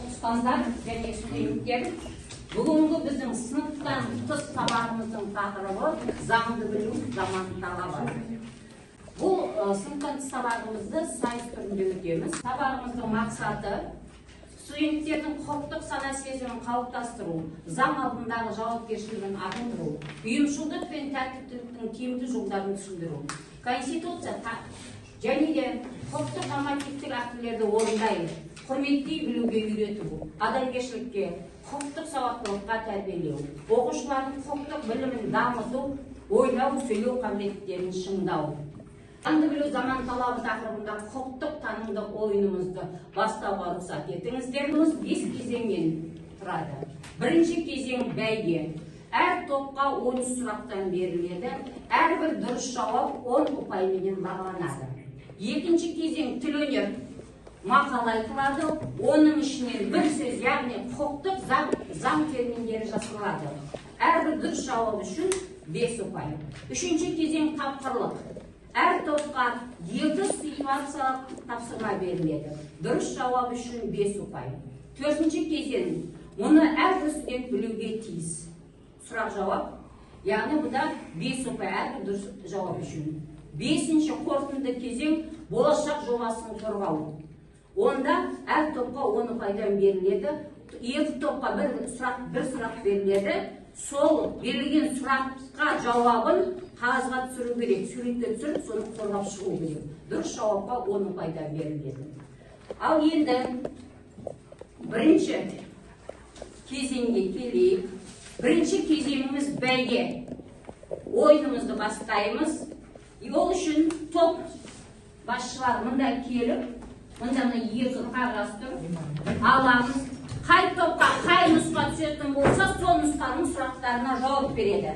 Ұстаздар және студенттер, бүгінгі біздің сыныптан тыс сабағымыздың тақырыбы заңды білу заман талабы. Бұл сыныптан тыс сабағымызды сайыс түрінде өтеміз. Сабағымыздың мақсаты студенттердің құқықтық сана сезімін қалыптастыру, заң алдындағы жауапкершілігін арттыру, ұйымшылдық пен тәртіптіліктің тиімді жолдарын түсіндіру, конституция және де құқықтық нормативтік актілерді орындай, құрметтей білуге үйрету, адамгершілікке, құқықтық сауаттылыққа тәрбиелеу, оқушылардың құқықтық білімін дамыту, ойлау, сөйлеу қабілеттерін шыңдау. Заңды білу заман талабы тақырыбында құқықтық танымдық ойынымызды бастауға рұқсат етіңіздер. 5 кезеңнен тұрады. Бірінші кезең бәйге. Әр топқа 13 сұрақтан беріледі. Әрбір дұрыс жауап 10 ұпайменен бағаланады. Екінші кезең тіл өнер. Мақала айтылады, оның ішінен бір сөз, яғни құқықтық заң терминдері жасалады. Әрбір дұрыс жауап үшін 5 ұпай. Үшінші кезең тапқырлық. Әр топқа 2 ситуациялық тапсырма беріледі. Дұрыс жауап үшін 5 ұпай. Төртінші кезең, мұны әрбір студент білуге тиіс. Сұрақ жауап, яғни бұда 5 ұпай әрбір дұрыс жауап үшін. Бесінші қорытынды кезең болашақ жобасын қорғау. Онда әр топқа 10 ұпайдан беріледі. 2 топқа бір сұрақ беріледі. Сол берілген сұраққа жауабын қағазға түсіру керек, суретке түсіріп, соны қорғап шығу керек. Дұрыс жауапқа 10 ұпайдан беріледі. Ал енді бірінші кезеңге келейік. Бірінші кезеңіміз бәйге. Ойынымызды бастаймыз. Ол үшін топ басшылар мында келіп, мында мына 2 қағаз тұр. Аламыз. Қай топқа қай нұсқа түсетін болса, сол нұсқаның сұрақтарына жауап береді.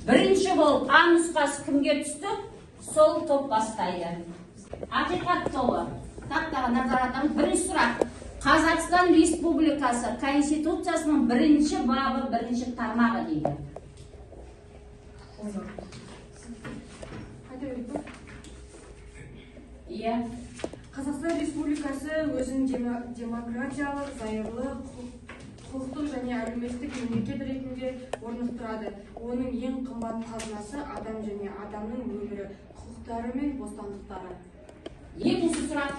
Бірінші болып А нұсқасы кімге түсті, сол топ бастайды. Ақиқат тобы. Тақтаға назар аударамыз. Бірінші сұрақ. Қазақстан Республикасы Конституциясының бірінші бабы, бірінші тармағы дейді. Иә. Қазақстан Республикасы өзін демократиялық, зайырлы, құқықтық және әлеуметтік мемлекет ретінде орнықтырады. Оның ең қымбат қазынасы адам және адамның өмірі, құқықтары мен бостандықтары. Екінші сұрақ.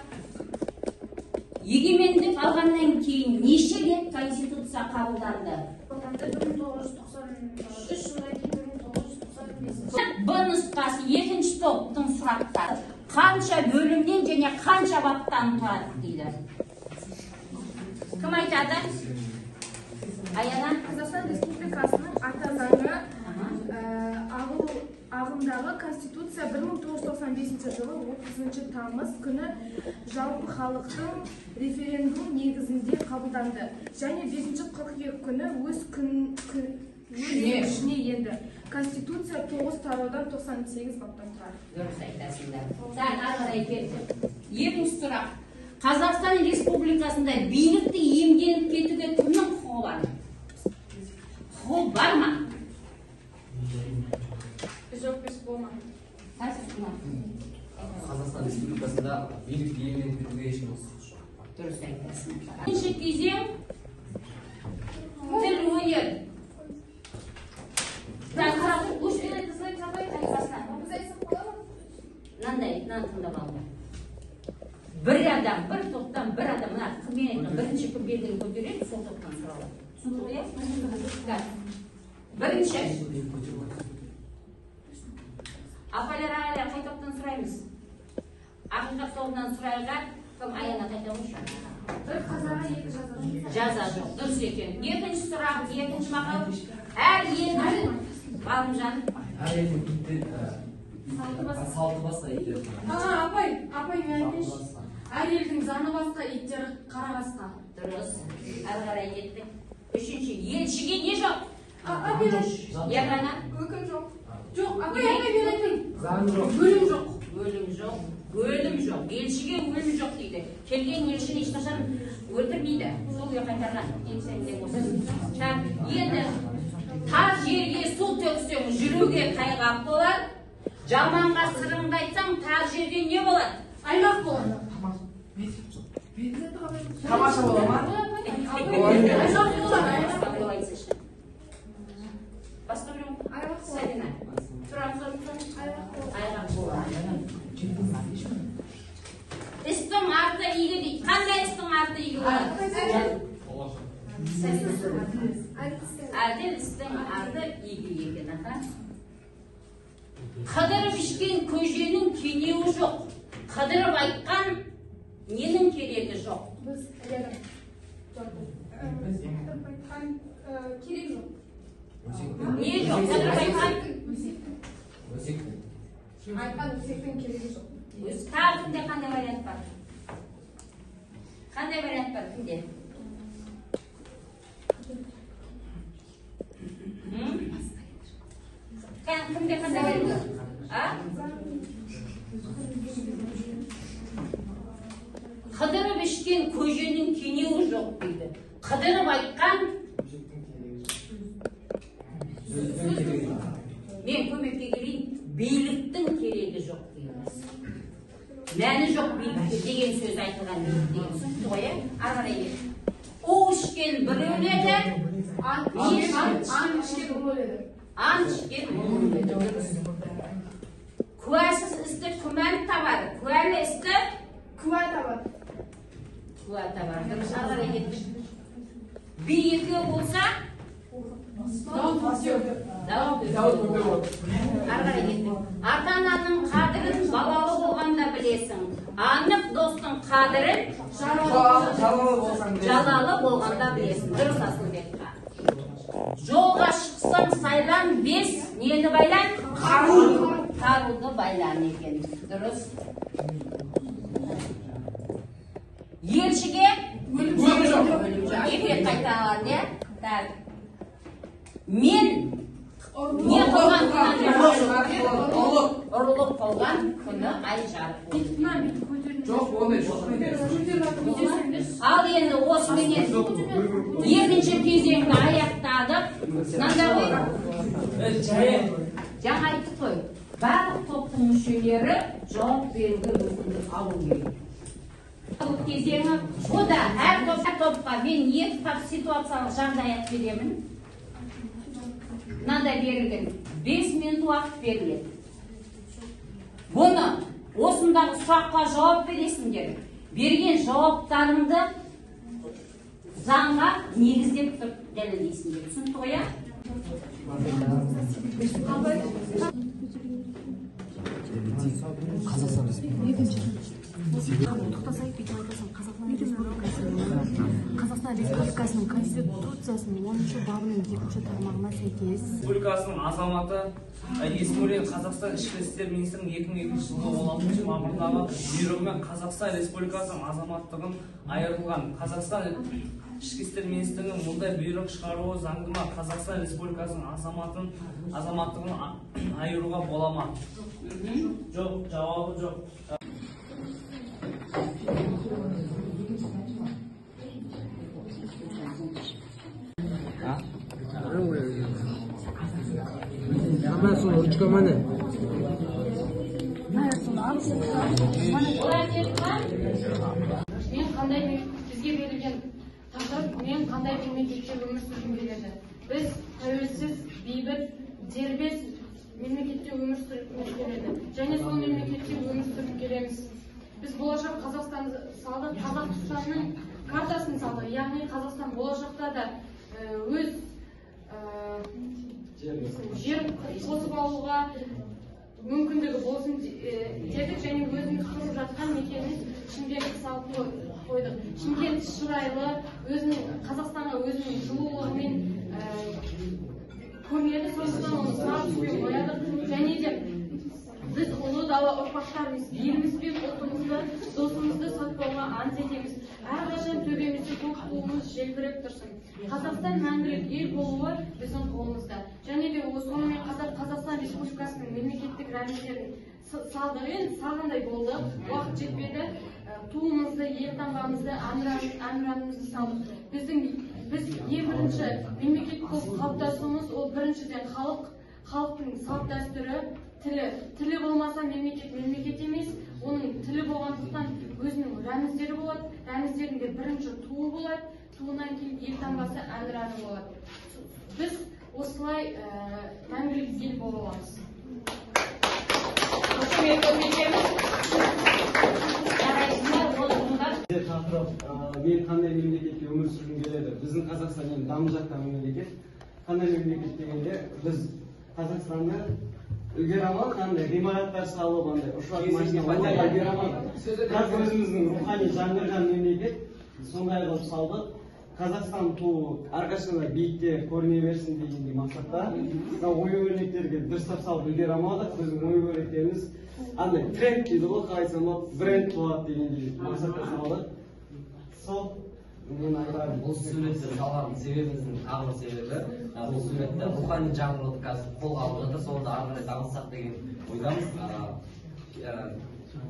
Егемендік алғаннан кейін неше рет Конституция қабылданды? 1993 жылдан кейін 1995. Б нұсқасы екінші топтың сұрақтары. Қанша бөлімнен және қанша баптан тұрады дейді. Кім айтады? Аяна. Қазақстан Республикасының ата заңы ағымдағы Конституция 1995 жылы 30 тамыз күні жалпы халықтың референдум негізінде қабылданды және 5 қыркүйек күні өз күшіне енді. Конституция 9 тараудан 98 баптан тұрады. Дұрыс айтасыңдар. Так, ары қарай кеттік. Екінші сұрақ. Қазақстан Республикасында билікті иемденіп кетуге кімнің құқығы бар? Құқығы бар ма? Жоқ, без болма. Қазақстан Республикасында билікті иемденіп кетуге ешкімнің құқығы жоқ. Дұрыс айтасың. Екінші кезең тіл өнер. Мынандай, мынаны тыңдап алыңдар. Бір адам, бір топтан бір адам, мына мен айттым, бірінші кім белгіні көтереді, сол топтан сұралады. Түсінді ғой, иә? Бірінші. Апайлар, ағайлар, қай топтан сұраймыз? Ақиқат тобынан сұрайға, кім Аяна қайта қойшы? Бір қазаға екі жаза жоқ. Жаза жоқ, дұрыс екен. Екінші сұрақ, екінші мақал. Әр елдің Ғалымжан. Әр елдің салты басқа, иттері. Апай, апай, мен айтайыншы. Әр елдің заңы басқа, иттері қара қасқа. Дұрыс. Әрі қарай кеттік. Үшінші, елшіге не жоқ? Апай, Ерлана. Өкім жоқ. Жоқ, апай, апай, мен айтайын. Заң жоқ. Өлім жоқ. Өлім жоқ. Өлім жоқ. Елшіге өлім жоқ дейді. Келген елшіні ешқашан өлтірмейді. Сол күйі қайтарған. Енді тар жерге су төксең, жүруге тайғақ болады. Жаманға сырыңды айтсаң, тар жерде не болады? Аймақ болады. Тамаша бола ма? Аймақ болады. Басқа біреу? Сабина. Тұрамыз орнымыздан. Айғақ болады. Істің арты игі дейді. Қандай істің арты игі болады? Әділ істің арты игі екен, аха. Қыдырып ішкен көженің кенеуі жоқ. Қыдырып айтқан ненің керегі жоқ? Біз рядом. Қыдырып айтқан керек жоқ. Не жоқ? Қыдырып айтқан? Айтқан өсектің керегі жоқ. Тағы кімде қандай вариант бар? Қандай вариант бар кімде? Кімде қандай вариант бар? Қыдырып ішкен көженің кенеуі жоқ дейді. Қыдырып айтқан мен көмекке келейін, биліктің керегі жоқ дейді. Мәні жоқ билікте деген сөз айтылған билік деген түсінікті ғой, ә? Ары қарай кет. У ішкен бір өледі, ант ішкен ұл өледі. Ант ішкен ұл өледі. Куәсіз істі күмән табар, куәлі істі куә табар. Куә табар. Дұрыс, ары қарай кеттік. Би екеу болса, дау көпеу. Ары қарай кеттік. Ата-ананың қадірін балалы болғанда білесің. Анық достың қадірін жалалы болғанда білесің. Дұрыс, Асылбек. Жолға шықсаң сайлан, бес нені байлан? Қару. Қаруды байлан екен. Дұрыс. Елшіге өлім жоқ. Өлім жоқ. Екі рет қайталанды, иә? Так. Мен не қылған күні? Ұрлық қылған күні ай жарық болды. Жоқ, ондай жоқ. Ал енді осыменен екінші кезеңді аяқтадық. Мынандай ғой. Жаңа айттық қой. Барлық топтың мүшелері жауап беруге мүмкіндік алу керек. Бұл кезеңі, бұ да әр топқа мен екі тап ситуациялық жағдаят беремін. Мынандай берілген 5 минут уақыт беріледі. Бұны осындағы сұраққа жауап бересіңдер. Берген жауаптарыңды заңға негіздеп тұрып дәлелдейсіңдер. Түсінікті ғой, иә? Қазақстан Республикасы. Қазақстан Республикасының Конституциясының 10-шы бабының 2-ші тармағына сәйкес Республикасының азаматы Есмурин Қазақстан Ішкі істер министрінің 2002 жылғы 16 мамырдағы бұйрығымен Қазақстан Республикасының азаматтығын айырылған. Қазақстан Ішкі істер министрінің мұндай бұйрық шығаруы заңды ма? Қазақстан Республикасының азаматтығын айыруға бола ма? Жоқ, жауабы жоқ. Мен қандай бізге берілген тақырып, мен қандай мемлекетте өмір сүргім келеді? Біз тәуелсіз, бейбіт, дербес мемлекетте өмір сүргіміз келеді. Және сол мемлекетте өмір сүріп келеміз. Біз болашақ Қазақстанды салдық, Қазақстанның картасын салдық. Яғни Қазақстан болашақта да өз жер қосып алуға мүмкіндігі болсын дедік және өзіміз тұрып жатқан мекеніміз Шымкентті салып қойдық. Шымкент шырайлы, өзінің Қазақстанға өзінің жылулығымен көрінеді, сондықтан оны сұрап халықтармыз. Еліміз бен ұлтымызды, досымызды сатпауға ант етеміз. Әрқашан төбемізде көк туымыз желбіреп тұрсын. Қазақстан мәңгілік ел болуы біздің қолымызда. Және де сонымен қатар Қазақстан Республикасының мемлекеттік рәміздерін салдық. Енді салғандай болды, уақыт жетпеді. Туымызды, елтаңбамызды, әнұранымызды салдық. Біз ең бірінші мемлекет болып қалыптасуымыз, ол біріншіден халықтың салт дәстүрі, тілі. Тілі болмаса мемлекет мемлекет емес. Оның тілі болғандықтан өзінің рәміздері болады. Рәміздердің де бірінші туы болады. Туынан кейін елтаңбасы, әнұраны болады. Біз осылай мәңгілік ел бола аламыз. Қошемет көрсетеміз. Жарайсыңдар, отырыңдар. Тақырып мен қандай мемлекетте өмір сүргім келеді? Біздің Қазақстан енді дамып жатқан мемлекет. Қандай мемлекет дегенде, біз Қазақстанды үлгере алмадық, андай ғимараттар салып, андай ұшақ машина үлгере алмадық. Бірақ өзіміздің рухани жаңғырған мемлекет сондай қылып салдық. Қазақстан туы әрқашан да биікте көріне берсін дегендей мақсатта мына ою өрнектерге дұрыстап салып үлгере алмадық. Біздің ою өрнектеріміз андай тренд дейді ғой, қалай айтсам болады, бренд болады дегендей мақсатта салдық. Сол мен айтарым. Бұл суретті салған себебіміздің тағы бір себебі, бұл суретті рухани жаңғыруды қазір қолға алып жатыр, соны да ары қарай дамытсақ деген ойдамыз.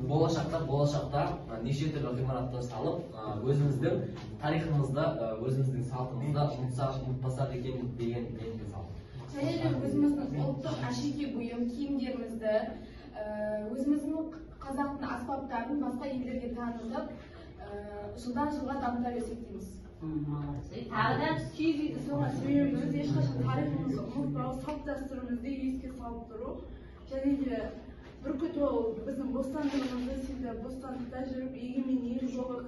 Болашақта неше түрлі ғимараттар салып, өзіміздің тарихымызды, өзіміздің салтымызды ұмытпасақ екен деген ниетпен салдық. Және де өзіміздің ұлттық әшекей бұйым киімдерімізді, өзіміздің қазақтың аспаптарын басқа елдерге танытып, жылдан жылға дамыта берсек дейміз. Молодцы. Тағы да Киіз үйді соған себебіміз ешқашан тарихымызды ұмытпау, салт дәстүрімізді еске салып тұру, және де бүркіт ол біздің бостандығымызды сыйлап, бостандықта жүріп, егемен ел болып,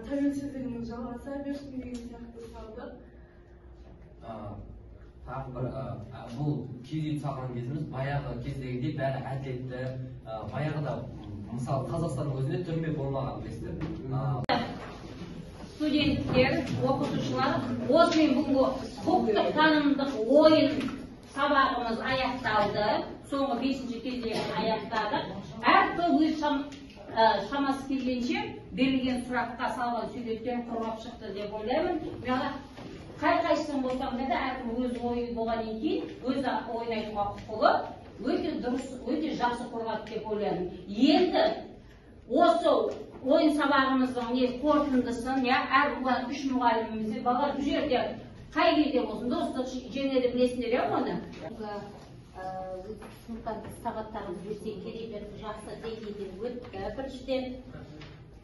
тәуелсіздігіміз жалғаса берсін деген сияқты салдық. Тағы бір, бұл киіз үйді салған кезіміз баяғы кездегідей бәрі әділетті, баяғыда мысалы Қазақстанның өзінде түрме болмаған, білесіздер. Студенттер, оқытушылар, осымен бүгінгі құқықтық танымдық ойын сабағымыз аяқталды. Соңғы 5-ші кезеңін аяқтадық. Әр топ өз шамасы келгенше берілген сұраққа салған суреттерін қорғап шықты деп ойлаймын. Қай-қайсысын болсам да әркім өз ойы болғаннан кейін өз ойын айтуға құқылы, өте дұрыс, өте жақсы қорғады деп ойлаймын. Енді осы ойын сабағымыздың не қорытындысын, әр үш мұғаліміміз, балалар бұл жерде қай кезде болсын достық жеңеді, білесіңдер, иә, оны. Сыныптан тыс сағаттарымыз өте керемет, жақсы деңгейде өтті. Біріншіден,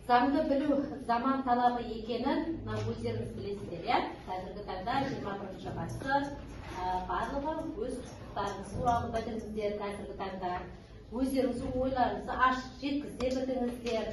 заңды білу заман талабы екенін өздеріңіз білесіздер, иә? Қазіргі таңда 21-ші ғасыр, барлығы өз құқықтарыңыз туралы білдіңіздер, қазіргі таңда өздеріңіздің ойларыңызды ашық жеткізе білдіңіздер.